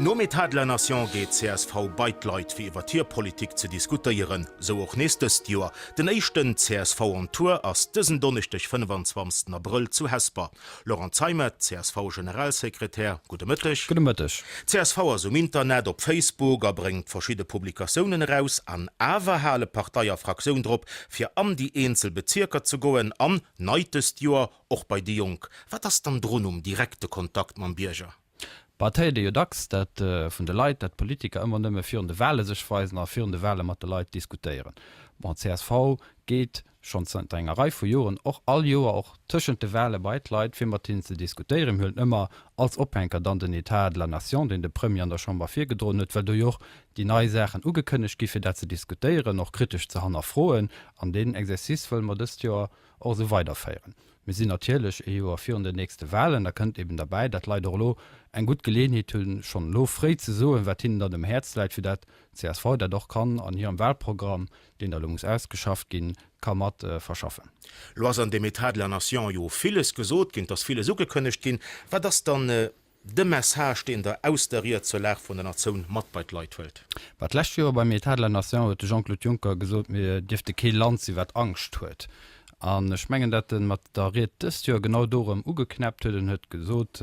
Nom Etat de la Nation geet csv bei d'Leit fir iwwert hir Politik ze diskutéieren. Sou och nees dëst Joer. Den éischten csv on Tour ass dësen Donneschdeg 25 Abrëll zu Hesper. Laurent Zeimet, CSV-Generalsekretär, gudde Mëtteg. Gudde Mëtteg. Csv ass um Internet, op Facebook a bréngt verschidde Publikatiounen eraus. An awer hale Partei a Fraktioun drop, fir an déi eenzel Bezierker ze goen an, nei dëst Joer, och bei déi Jonk. Wat ass dann drun um direkte Kontakt mam Bierger? Bah, et héiert ee jo dacks dat vun de Leit, dat d'Politiker ëmmer nëmme virun de Wahle sech weisen a virun de Wahle mat de Leit diskutéieren. Bon, csv geet schonn zanter enger Rei vu Joren och all Joer och tëschent de Wahle bei d'Leit, fir mat hinnen ze diskutéieren. Mir huelen ëmmer als Ophänker dann den État de la nation, deen de Premier an der Chamber virgedroen huet, well do jo och déi nei Saachen ugekënnegt gi fir dat ze diskutéieren, och kritesch ze hannerfroen. An deen Exercice wëlle mer dëst Joer och esou weiderféieren. Mir sinn natierlech ee Joer virun den nächste Wahlen. Da kënnt eben derbäi, dat d'Leit och elo eng gutt Geleeënheet hunn, schonn elo fréi ze soen, wat hinnen dann um Häerz läit, fir dat d'CSV dat och kann an hirem Wahlprogramm, deen da elo muss ausgeschafft ginn, ka mat verschaffen. Elo ass an deem État de la nation jo villes gesot ginn, et ass villes ugekënnegt ginn. Wat ass dann De Message, deen Der aus der Ried zur Lag vun der Natioun mat bei d'Leit huelt. Bah, d'lescht Joer beim État de la Nation huet de Jean-Claude Juncker gesot, mir dierfte kee Land sinn, wat Angscht huet. An ech mengen, dat en mat der Ried dëst Joer genau do erëm ugeknäppt huet. En huet gesot,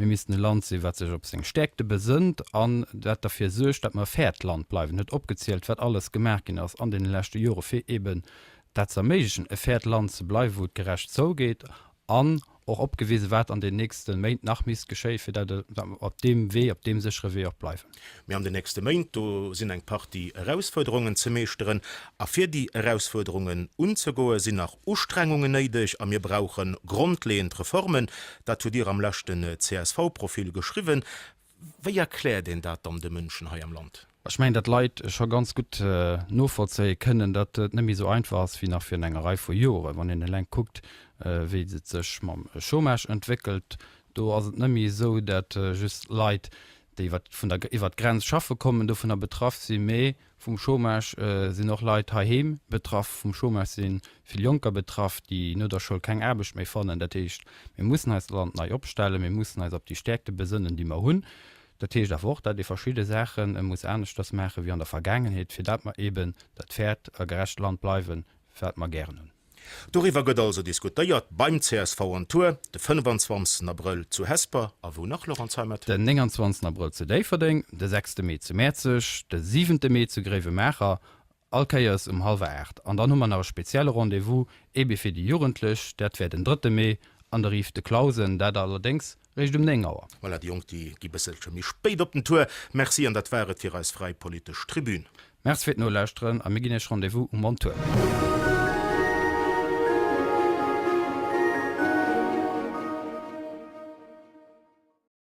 mir missten e Land sinn, wat sech op seng Stäerkte besënnt an dat derfir suergt, dat mer e fairt Land bleiwen. En huet opgezielt, wat alles gemaach ginn ass an deene leschte Jore fir eben dat ze erméiglechen, e fairt Land ze bleiwen, wou et gerecht zougeet an och opgewisen, wat an den nächste Méint nach misst geschéien, fir dat mer op deem Wee, op deem séchere Wee och bleiwen. Mee an den nächste Méint, do sinn eng Partie Erausfuerderungen ze meeschteren. A fir déi Erausfuerderungen unzegoen, sinn nach Ustrengungen néideg a mir brauche grondleeënd Reformen. Dat hutt Dir am leschten CSV-Profil geschriwwen. Wéi erkläert een dat dann de Mënschen hei am Land? Ech mengen, datt d'Leit scho ganz gutt novollzéie kënnen, datt et net méi esou einfach ass wéi nach virun enger Rei vu Joren. Wann een eleng kuckt, wéi et sech mam Chômage entwéckelt, do ass et net méi esou, datt just Leit, déi iwwer vun der iwwer d'Grenz schaffe kommen, dovunner betraff sinn, mee Vum Chômage sinn och Leit heiheem betraff. Vum Chômage si vill Jonker betraff, déi no der Schoul keng Aarbecht méi fannen. Dat heescht, mir mussen eist Land nei opstellen, mir mussen eis op déi Stäerkte besënnen, déi mer hunn. Dat heescht awer och, datt ee verschidde Saache muss aneschters maache wéi an der Vergaangenheet, fir dat mer eeben dat fairt a gerecht Land bleiwen, wat mer gären hunn. Doriwwer gëtt also diskutéiert beim csv on Tour de 25 Abrëll zu Hesper. A wou nach, Laurent Zeimet? Den 29 Abrëll zu Déifferdeng, de 6 Mee zu Mäerzeg, de 7 Mee zu Gréiwemaacher, all Kéiers um hallwer 8. An dann hu mer nach e spezielle Rendez-vous ebe fir déi Jugendlech, dat wär den 3 Mee an der Rive de Clausen, dat allerdéngs réischt um 9 Auer. Voilà, déi Jonk, déi gi bësselche méi spéit op den Tour. Merci, an dat war et fir eis fräi politesch Tribün. Merci fir d'Nolauschteren a mir ginn iech Rendez-vous um Montour.